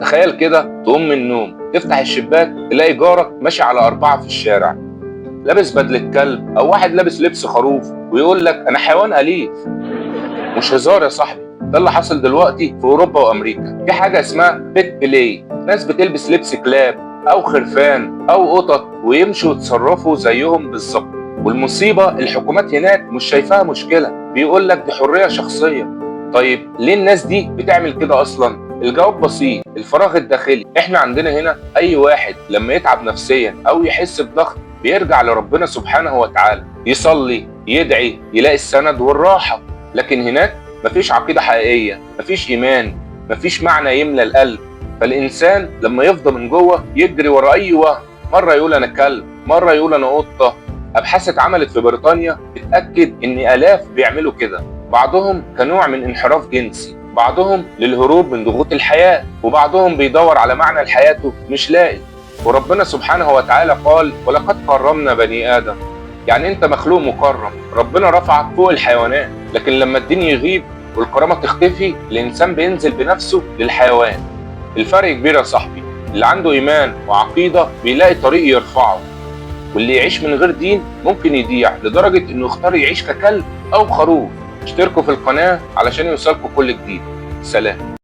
تخيل كده، تقوم من النوم تفتح الشباك تلاقي جارك ماشي على 4 في الشارع، لابس بدلة كلب، او واحد لابس لبس خروف ويقول لك انا حيوان اليف. مش هزار يا صاحبي، ده اللي حصل دلوقتي في اوروبا وامريكا. في حاجة اسمها pet play، ناس بتلبس لبس كلاب او خرفان او قطط ويمشوا يتصرفوا زيهم بالظبط. والمصيبة الحكومات هناك مش شايفاها مشكله، بيقول لك دي حرية شخصيه. طيب ليه الناس دي بتعمل كده اصلا؟ الجواب بسيط، الفراغ الداخلي. احنا عندنا هنا اي واحد لما يتعب نفسيا او يحس بضغط بيرجع لربنا سبحانه وتعالى، يصلي، يدعي، يلاقي السند والراحة. لكن هناك مفيش عقيدة حقيقية، مفيش إيمان، مفيش معنى يملى القلب. فالإنسان لما يفضى من جوه يجري ورا أي وهم، مرة يقول أنا كلب، مرة يقول أنا قطة. أبحاث اتعملت في بريطانيا بتأكد إن آلاف بيعملوا كده، بعضهم كنوع من انحراف جنسي، بعضهم للهروب من ضغوط الحياة، وبعضهم بيدور على معنى لحياته مش لاقي. وربنا سبحانه وتعالى قال: ولقد كرمنا بني آدم. يعني انت مخلوق مكرم، ربنا رفعك فوق الحيوانات. لكن لما الدين يغيب والكرامة تختفي، الإنسان بينزل بنفسه للحيوان. الفرق كبير يا صاحبي، اللي عنده إيمان وعقيدة بيلاقي طريق يرفعه، واللي يعيش من غير دين ممكن يضيع لدرجة إنه يختار يعيش ككلب أو خروف. اشتركوا في القناة علشان يوصلكوا كل جديد. سلام.